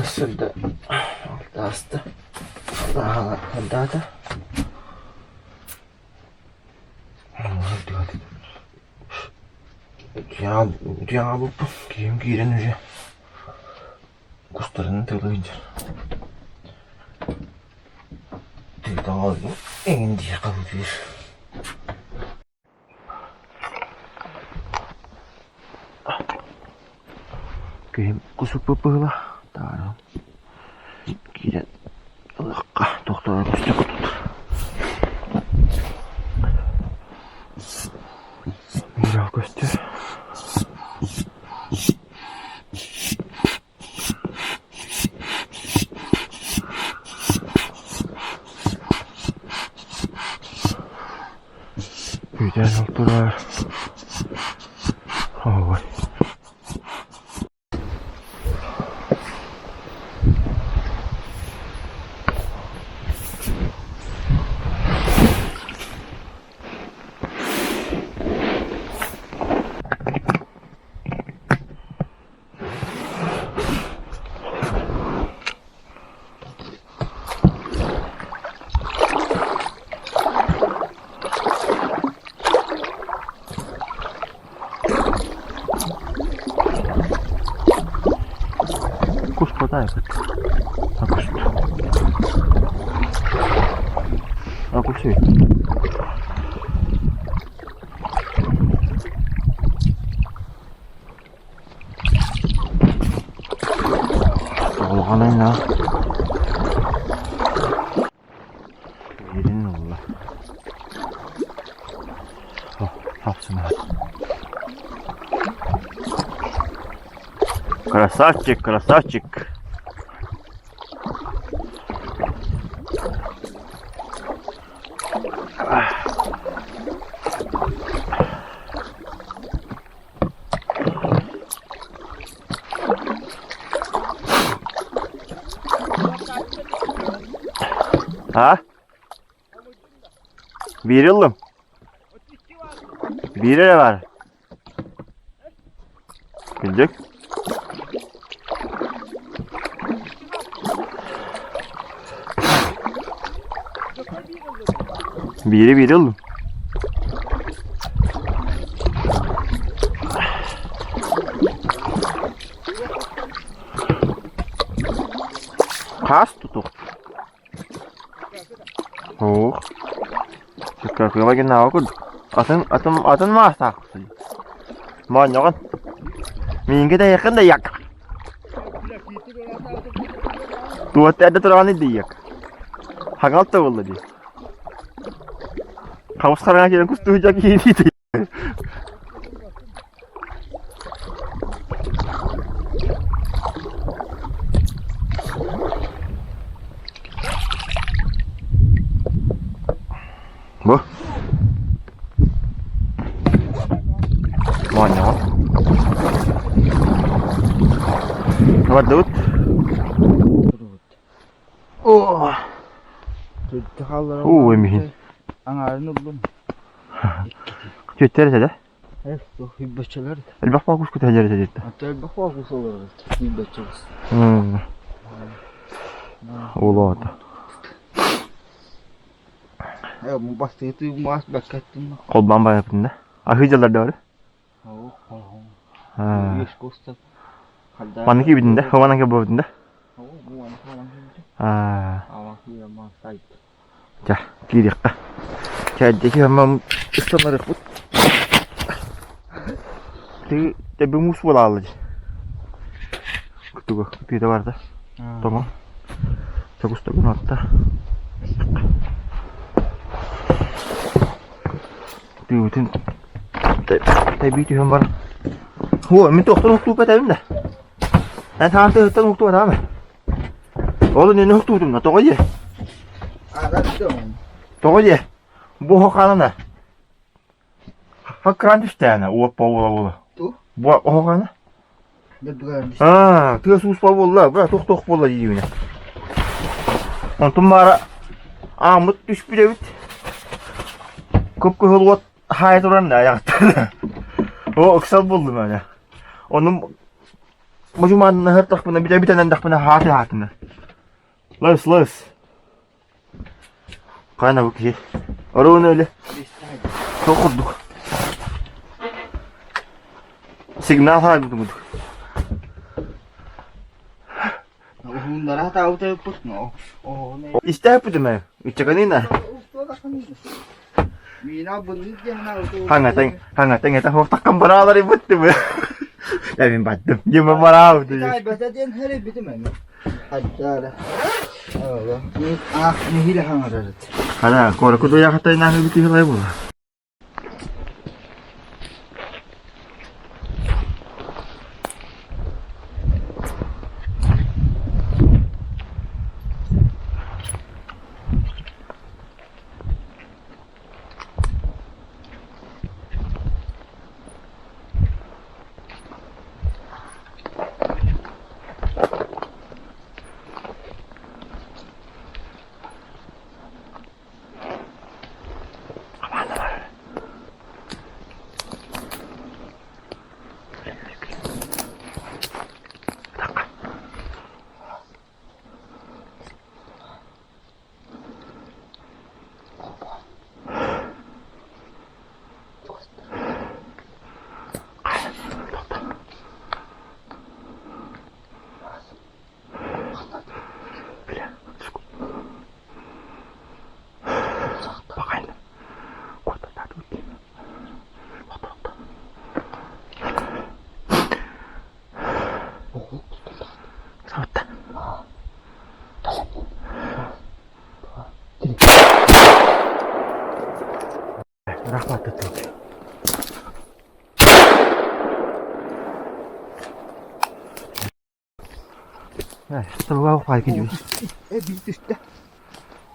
Сырда ааста. Хардаата. Утуйан хаалбыппын. Киһим киирэн уже кустарын тыалыы сылдьар. Тыытан эҥин диэххэ бытыыр. Киһим кус ыппыт быһыылаах таһааран киирэн ылыахха тохтоон көстө курдук. Миирэх көстөр. Үүтээн ол турар. Ой. Кус хватает. А кус. А кусы. Улахан айна. Биирин ылла. Красавчик, красавчик. А? Биири ыллым. Биири эрэ баар. Күндүк. Биири биири ыллым. Хаас тутух. Ох. Какыла геннааҕа курдук. Атын атын атын маастаахпын. Моонньоҕун. Миингэ дэйэххин да як. Туотта эрдэ тураҕын дийэк. Хаҥал табылла дии. Хабыс хараҥа киирэн кустуу дьон киирии Бу. Моонньоҕон. Бардыбыт. Оо. Уу эмиһин. Аҥаарын ыллым. Түөттэр этэ да? Хүйбэччэлэр. Элбэх баҕус күтэлэр этэ диэтэ. Ата элбэх баҕус олорор хүйбэччэлэр. Улаата. Э, бастыгы маас баккаттым. Холбаан байапын да. Аһыы дьаллар да бары. Маннык киирбитин да, хоманан кэлбитин да. Чэ, киириэххэ. Чээйдики хамам ыстанарыахпыт. Ты тэбэ муус буолаалла дии. Кутуга кытыыта барда. Тоҥо. Сокустагын отта. Тыыбытын тэбии түһэн баран. О, мин туохтан уктууп этэбин да. Эн хаан тыһыттан уктубатаҕым ээ. Ол иннинэ уктуутум да, тоҕо диэ? Тоҕо диэ? Бу оһох хаанана. Хаккаан түстээнэ, уоппа буола-буола. Бу оһох хаана? Аа, тыас ууспа буолла, бра туох-туох буолла диибинэ. Онтум баара ааммыт түспүт эбит. Кып-кыһыл уот хаайа туран айаҕыттан. О, ыксал буллум аны. Онум. Мужумааннаһыртахпына бүтэ бүтэнэн хааты хаатына. Лыс лыс. Хана бу киһи. Оруун өлө. Сол курдук. Сигнал хаайбыт курдук. Уһууннара таабыт но. Истээппитим ээ. Иччэкэнина. Хаҥатан хаҥатан этэ хуохтаххын бараалар быттым. Эбин баттым. Дьима бараабыт. Бата диэн хэрибитим эми. Хайдара. Аах нэһилэ хаҥарарыт. Хана, кораку дуяхатайнааны битиһилай була.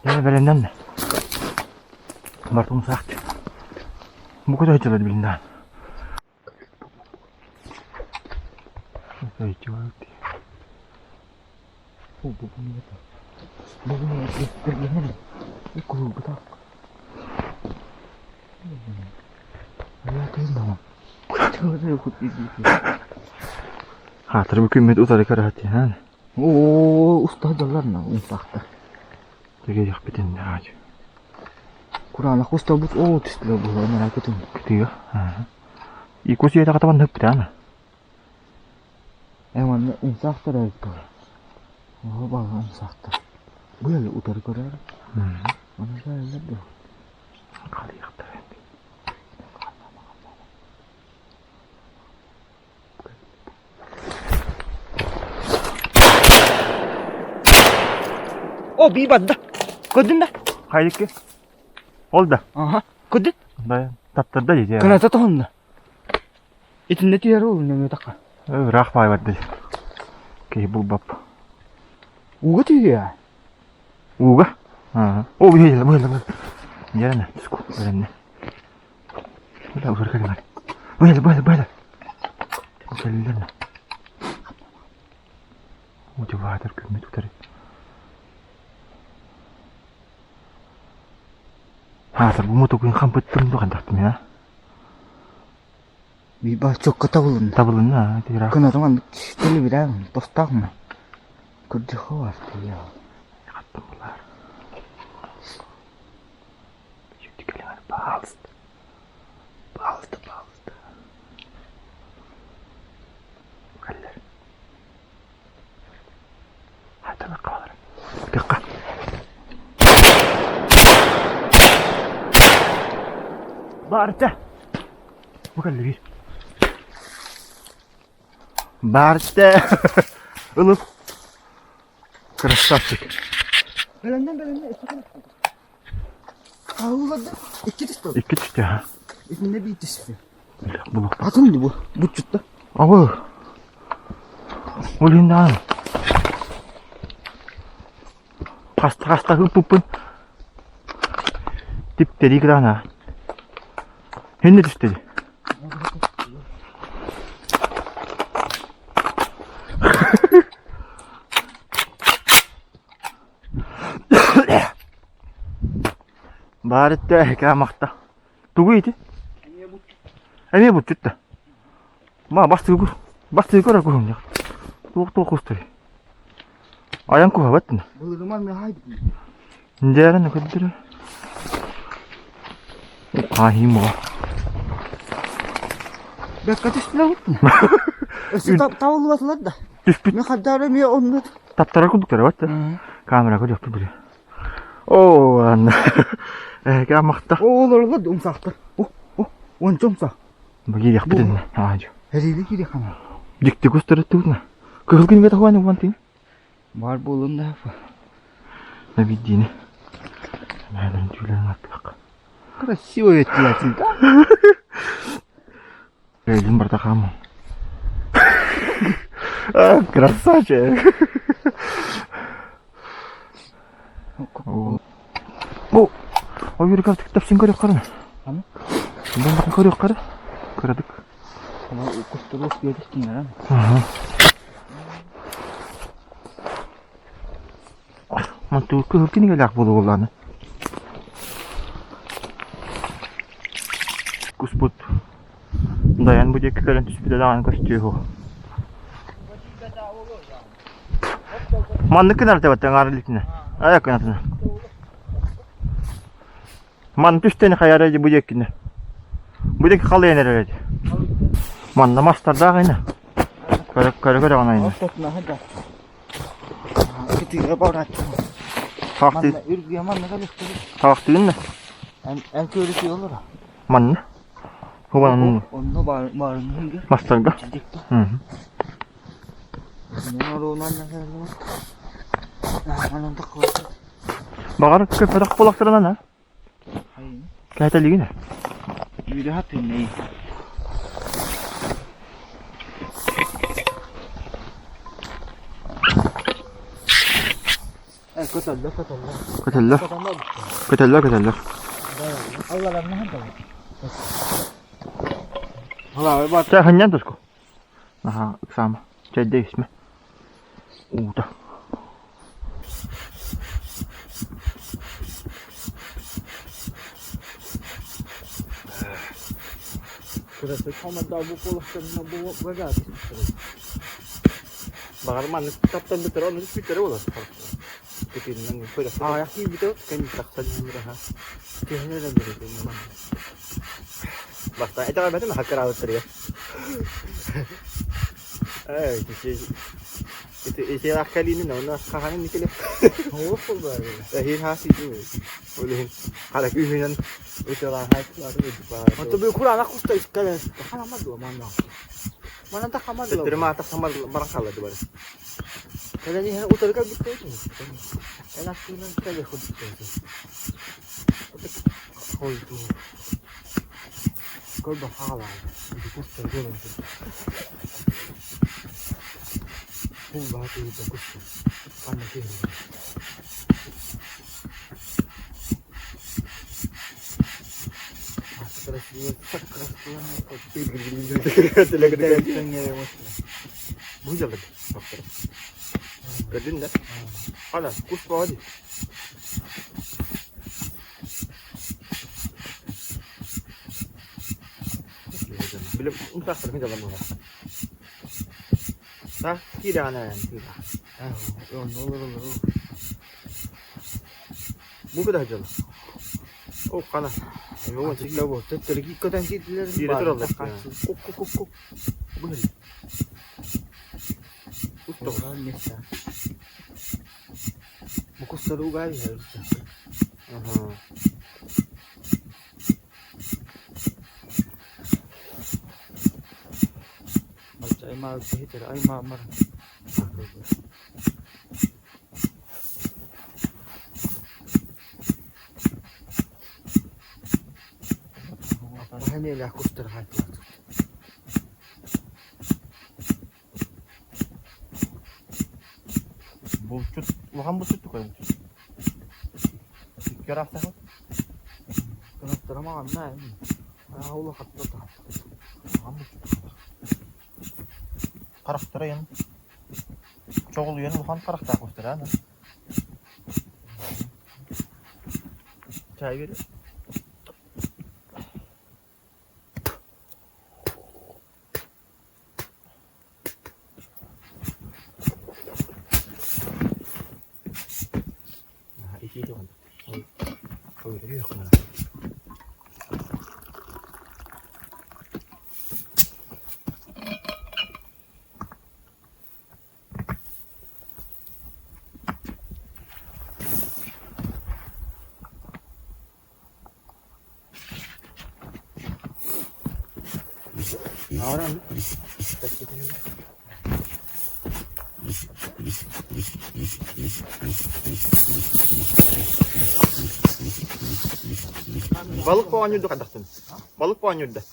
Бэлэмнэн бартым саахт. Бу көтө сылдьар билиннээн. Хаатыр бу күммүт утары көрөөтүһэн. Оо, уста дьаллар на умсаахтар. Тегиэхпитин ааж. Кураанах устабыт оо түстүлэр буолар мара көтүн. Күтүө. Икус үйэтэ катабан хөппүтэ Э манна умсаахтар эбит буолар. Оо балга умсаахтар. Бу эле утары көрөр. Аны да бу. Халыйахтар. О, бии барда. Көрдүн да? Хайдыкки? Ол да. Аха. Көрдүн? Да, таптырда дии. Кыната тоһунна. Итиннэ түһэр ол нөҥүө такка. Ыраах баай барда. Киһи булбап. Ууга түһүө. Ууга? Аа. О, бу бу бу. Дьэрэнэ, түску, бэрэннэ. Бу да кэллэр. Бу бу бу. Кэллэр. Мотиватор күммүт утары. Хаатыр бу мотокуйун хампыттым духан тахтым я. Биба чокка табылынна. Табылынна, тира. Кынатым аннык телебирәм, тостаахмы? Көрдөхө бар тия. Хаттым булар. Жүктүкелер пожалуйста. Пожалуйста, пожалуйста. Кэллэр. Хатана қалар. Тыққа. Барта. Бу кэллэ биир. Барта. Ылып. Красавчик. Бэлэмнэн бэлэмнэн Аулады икки түстэ. Икки түстэ ha. Итиннэ биир түстэ. Бу. Атын бу. Бутчутта. Абы. Ол иһин даҕаны. Хаста хаста ыппыппын. Типтэрии кытаана. Хинне түстэ дии. Баар этте каамахта. Тугу ити? Эмиэ бутчут да. Ма бастыгы бастыгы көрө куһун. Туох-туох кустарый? Айан куһабат дина. Былырыман мехай Дээрэн көрдөрө. Хаһыым буга. Бэккэ түстүлэр Өссө табыллыбатылар да. Түспүт. Мен хардары эмиэ онно. Таптарар курдуктар бат да. Камера көрүөхпүт били. Оо, анна. Эһэгэ амахта. Оо, олороллор да умсаахтар. О, о, онча умсаах. Бу киириэхпит иннэ. Аадьу. Эриили киири хана. Дьикти кустары туутна. Кыһыл күнүгэ тахуан уон тыын. Баар буолун да. Набиддини. Мээлэрин түүлэрин аттыах. Красивый этилэр да. Эйлин барда хааман. Красавчик. Бу ойуурга тапсын көрүөх көрүнэ. Аны? Бу көрүөх көрө. Кырадык. Кустурус биэдистиҥнэр. Мантуу кыһыл кинигэлээх буолуоллааны. Куспут дайан бу диэки кэлэн түспүтэ даҕаны көстүө Маннык гынар тэбэттэн аҥаар илиитинэ. Айа кынатына. Манна түстэни хайара бу диэккинэ. Бу диэки халыйан эрэр эти. Манна мастардаах ина. Көрө көрө көрө айна. Кытыыга барааччы. Хаахтыы. Манна үргүө манна кэлиэхтэрэ. Хаахтыын да. Эн эн көрүсүй олоро. Манна. Хубан Онно бар барыҥҥа. мастарга. Баҕар көппөтөх буолахтарынан а? Кэһэтэлигин Көтөллөр. Көтөллөр, көтөллөр. Чэ, ханньан туску. Наһаа ыксаама. Чэйдэ испэ. Уута. Баҕар маннык таптан бүтэр оннук бүтэрэ буолар. Итиннэн Аҕыйах киирбитэ кэнники тахсан иһэн Түһэн эрэн Бастаан итэҕэйбэтим хаккыраабыттарыгар. Ээ, ити ити кэлиини онно хаһан никеле. Эһиил хаас Ол иһин хара күүһүнэн Төттөрү маата хамар баран хаалла бары. Кэлэн иһэн утары кэлбиттэр Эн аттыынан кэлиэх курдук Хойдуу. Көрбө хаалаан. Кустар көрөн Куллаа тыыта кустар. Ханна киһи. Красиво, так красиво. Бу дьаллык. Көрдүн да? Ана, кус баҕа дии. Билим умтахтар мин дьаламмыга. Та киирэҕин ээ киирэ. Бу кыда дьол. О хана. Киирэ тураллар. Кук кук кук кук. Бу Аха. Булчут, улахан булчут tukar булчут. Икки араастаах. Улахан булчут. Харахтара yan. Чоҕулуйан улахан харахтаах устара ана. Чай бери. Балык оонньуурда хайдахтын? Балык оонньуурда.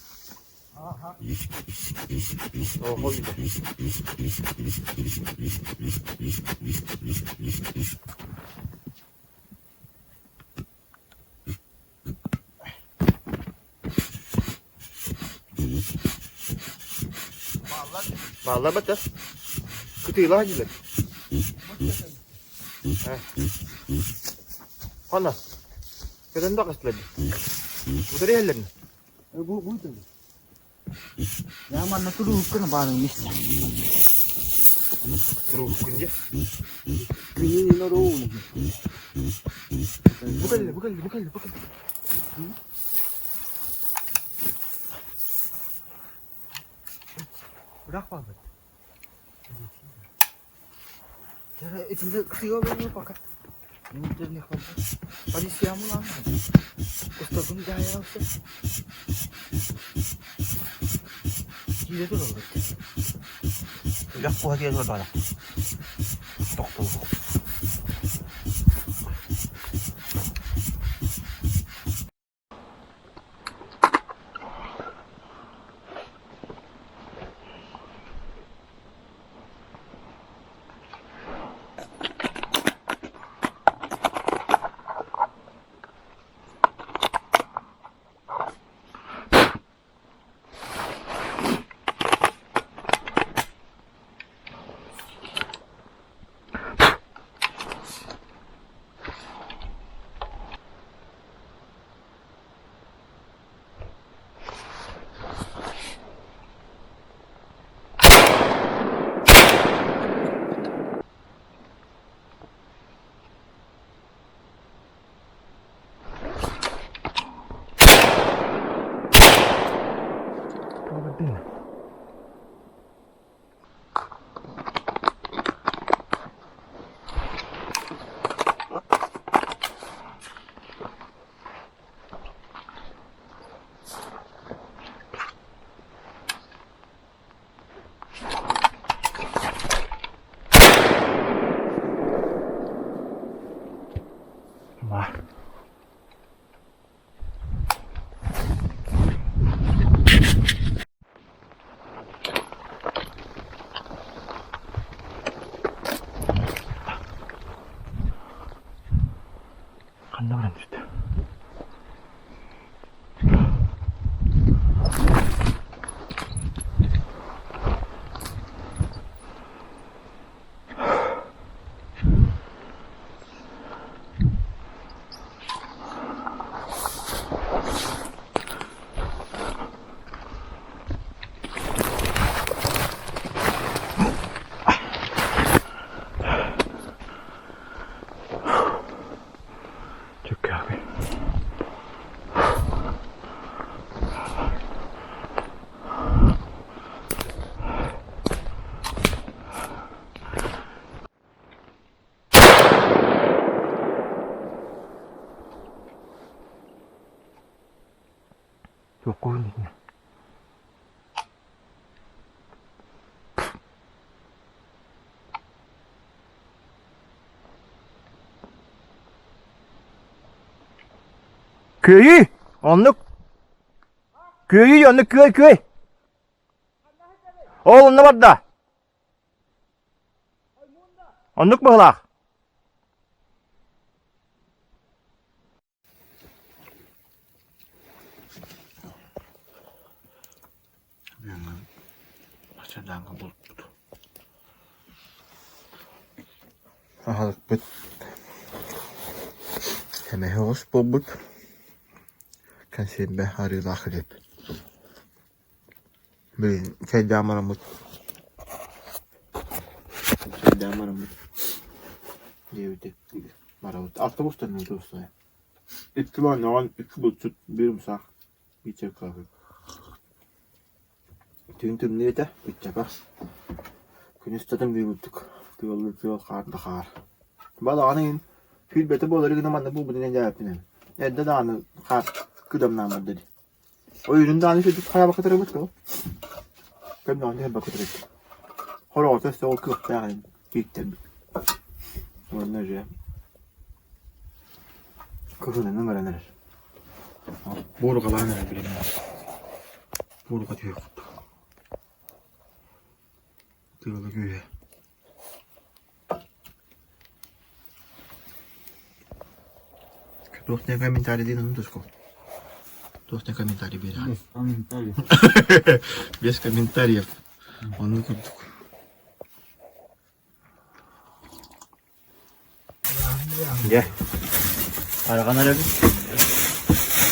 Бааллар бата. Кытыылаах дьилэр. Хана. Көтөн да кыстылар. Утары иһэллэрин. Бу бу Я манна турууккун баарыҥ истэ. Турууккун дьэ. Күнүн норуун. Бу кэллэ, бу кэллэ, бу кэллэ, бу кэллэ. Бырах баалбыт. Итинде кытыга болуу пока. Полициямы Кустаргын дьаһайаҕын Киирэ тураллар. Үлэх куһа диэн барбара. Тохтолу. Баар. Ханна баран түстэ? Чөккөөҕүй. Туоххун итинэ. Күөйүй! Оннук. Күөйүй, оннук күөй, күөй. Ол онно барда. Оннук быһылаах. Сардаҥа булпут. Аһылыкпыт эмэһэ оҕус буолбут. Кэнсиэрбэ арыылаах килиэп. Билигин чэйдээн бараммыт чэйдээн бараммыт диэбитэ барабыт. Автобустан автобустан. Икки моонньоҕон, икки булчут, биир умсаах, биир чөркөөһүн. Түүн тымныы этэ, ыччата. Күнүс да тымныы курдук, тыаллыы тыал, хаар да хаар. Балаҕан ыйын сүүрбэтэ буолары гына манна буолбутун өйдөөбөппүн. Эрдэ даҕаны хаар кыдамнаан барда дии. Ойуурун даҕаны сүрдүк хараабакка турабыт дуо? Көмнөҕүн түһэрбэккэ турабыт. Хороҕото өссө ол кыахтаах иһин кииртэрбит. Уонна уже кыһынынан баран эрэр. Буурҕалаан эрэр билигин. Буурҕа түһүөх курдук. Тыала күүһэ. Туох диэн комментарий диэн ону туску. Туох диэн комментарий биэрэҕин? Без комментариев. Без комментариев. Оннук курдук. Дьэ, араҕан эрэбит.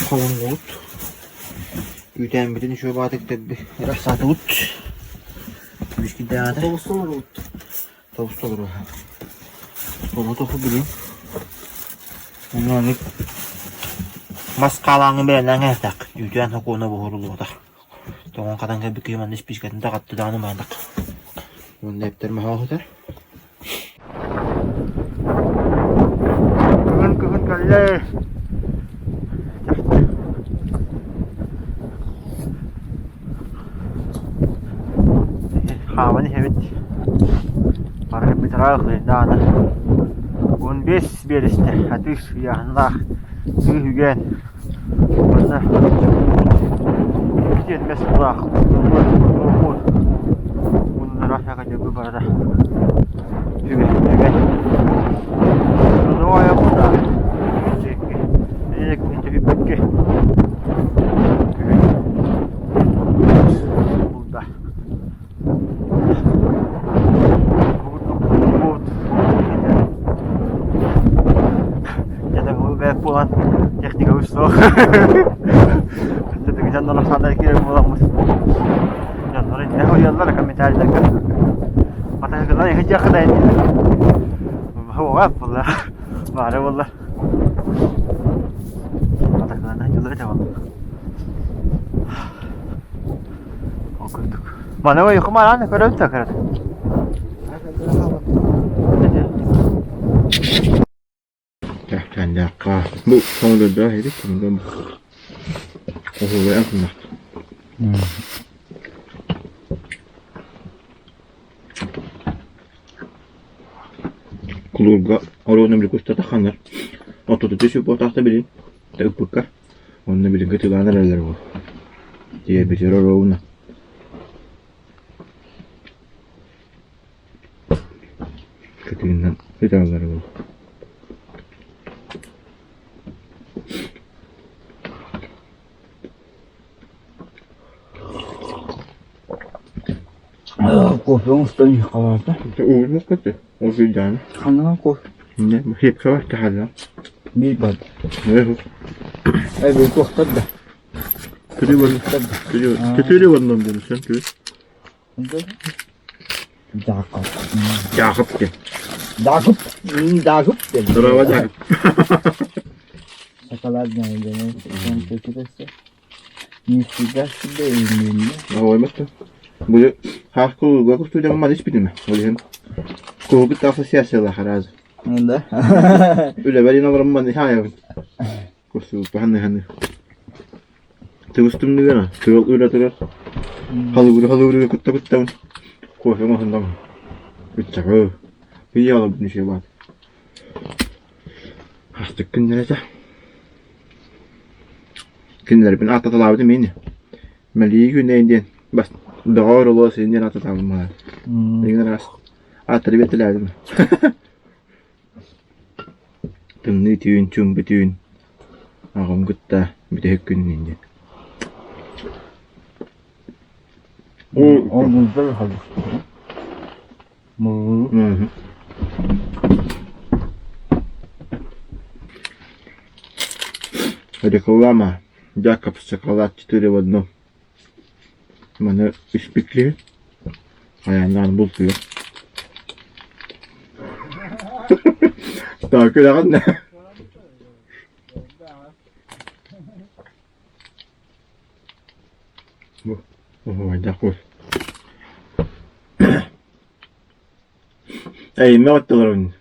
Хоһуннубут. Үүтээммитин үчүгэй баҕатык дэлби ыраастаатыбыт. Күүскүдээҕитэ. Тобус толорубут. Тобус толору. Толору тоһу билин. Онно мас хаалааҥы бэйэлээн кэһэтэх. Үүтээн сокуона буһуруллубатах. Тоҥон хатан кэлбит киһи манна испиискэтин таҕатты даҕаны маандак. Уонна эптэр маһа оһутар. Кыһын кыһын кэллэ. Хааман иһэбит. Барыһырбыт ыраах даҕаны. 15 биэрэстэ атыыр ыйааһыннаах сыыс үгээн уонна итиэннэ сылаах муннара саха барара үгэ үгэ Булда. Бэт буолан техника суох. Дьоннор саада киирэр буоламмыт. Дьоннор иннэ хоруйаллар комментарийдарга. Атаһыгынан иһдьиэххэ да Хуга буолла. Баара буолла. Атаһыгынан дьылы этэ буолла. Ол курдук. Маны ойукумараан көрөм да көрөт. Кэхтэннэххэ бу соҥдордоох эбит оһуобай антыннах Кулуурга оруону били кустата ханар отуту сүппотаахта билин ыппыкка онно билин кытылаан эрэллэр буол тиэрбитигэр оруобуна Кытыыннан ыталлар буолуо Кофе оҥостон иһиэххэ Уурбуккут уурдуйдааны Ханна кофе? Хипка таһаарда. Биир бар. Эй, туохтар да. Четыре в одном было, все, Дьаакып. Дьаакып диэн. Дьаакып. Дьаакып диэн. Здорово, Дьаакып. Шоколадная диэн Нифига себе именно. Ойматты. Бу хаах кулуга кустуйдагы маны испитим. Ол иһин куһугут ассоциациялаах араас. Да. Үлэбэр иналарым маны хаайабын. Кустуйбут ханны. Тыбыс тымныгана, тыал үрэ турар. Халыгыры-халыгыры кутта-куттабын. Кофе оҥоһуннам. Ыччакы. Ийэ ничего баар. Астык күннэр этэ. Кинилэрбин ааттаталаабытым ини. Мэлии күнэйин диэн бас доҕоор олуо син диэн ааттатаабым баар. Игин араас ааттары биэртэлээбитим. Тымныы түүн, чуумпу түүн аҕам кытта бүтэһик күнүн диэн. Ол булдар Реклама Якобс шоколад 4 в одном. Маны испекли. Хайаан бултуйар. Так, күлэҕин да? Эйимэ оттолорун.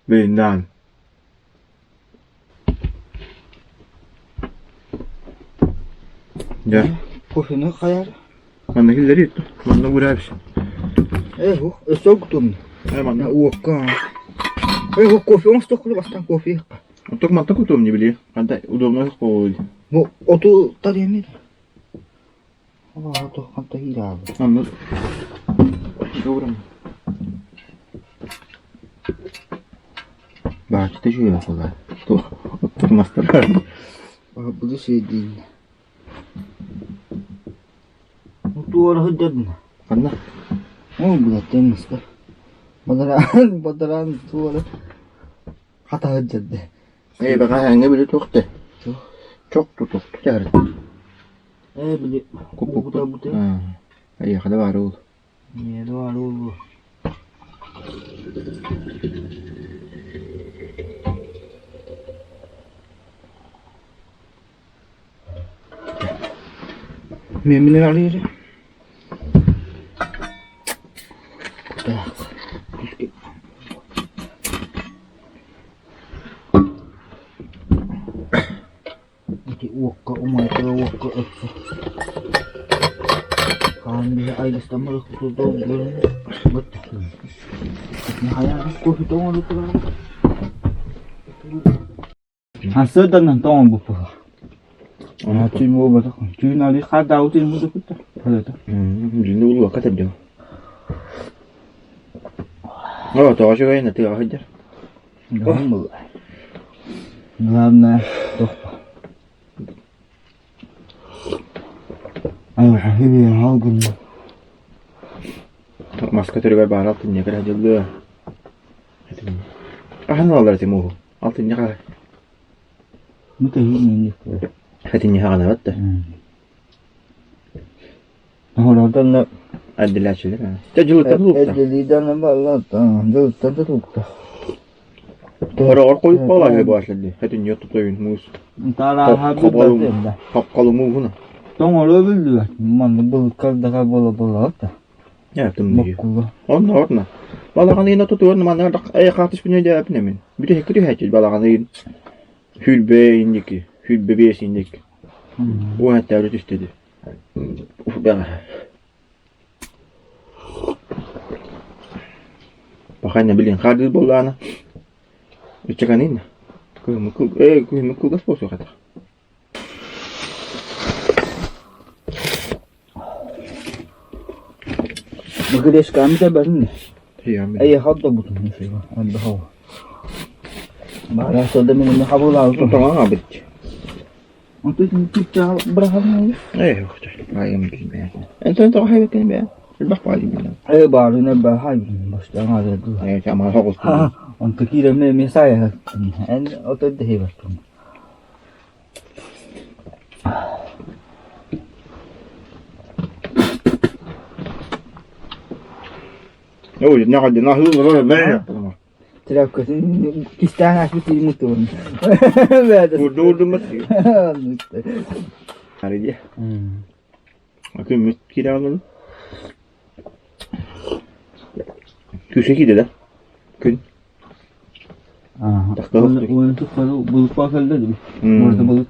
Бэйнаан. Дьэ. Кофены хайар. Манна киллэрии Манна уурабыс. Э, өссө кутум. Э, манна. Уокка. Э, кофе оҥостоххуна бастаан кофе. Отток манта кутуом не били. Ханта удобно коой. Бу оту тарыаммын. Ото ханта иираабы. Анны. Добрым. Баачыта үчүгэй буолла. Оттук мастар. Буду сиэдиин. Туора сылдьардын. Ханна? Ол билэттэн мастар. Бадараан, бадараан туора хата сылдьарды. Ээ, бэҕэһээҥҥи били туох да? Чох тутух тутар. Ээ, били куппута бутэ. Эйиэхэ да баара ол. Миэнэ баара буолуо. Миэммин арыйар. Так. Ити уокка умайда уокка өссө. Хаан биһи айгыстаммыт кофе тоҥорутулар. Сарсыарданан тоҥорбуппут. Түүн буолбатах. Түүн али хаардаабыт иһин кутта. Дьүннү улуокка төрдүм. О, тоҕо үчүгэйин тыаҕа сылдьар. Главное, тохпа. Маска төрүгэр баара алтынньы кэрэ дьыллыа. Хаһан ылаллар ити мууһу? Алтынньы хаһан? Хэтинньи хаҕанабат да? Отделяющилэр. Дьэ дьылыттан тутулукта. Хороҕор хойут буолаһы баашалли. Хэтинньи тутойун муус. Хапкалы мууһуна. Тоҥоро биллибэт. Манна былыккардаха буола буолаҕыт да. Тымныы. Онно орно. Балаҕан ыйын отутугар манна хаатыс күнү дээпин эмин. Бүтэһикки түһээччи балаҕан ыйын сүүрбэ инники, 25 инники. Уон эттээри түстэ Бэҕэһээ. Пахайна билин хаардыыр буоллаҕына ыччаканыйна. Кыһыммыт ээ кыһыммыт кылгас буолсуох этэ. Грешками барын. Эйиэхэ ордорбутум ордоһоо. Баара сылда мин хабылаабытым. Тоҥоҥ Онтон түччэҕэ быраҕан Ээ, айым билбэт. Энтэн тоҕо хайбаккын бээ? Элбэх баайым билэн. Ээ, баарына баһай бастаан аҕыйдылар. Ээ, чамаа соҕус. Онто киирэммэ эмиэ саайаһаттым. Эн отой да иһибэттим. Ой, нахадина хылы Тряпкатын кистээн ааспыт тиийиммит туһун. Урду-урдуммут. Арыйа. Күммүт киирэ олорду. Күүсэ киирдэ да? Күн. Уон туппаду булуппа кэлдэ дии. Морда булут.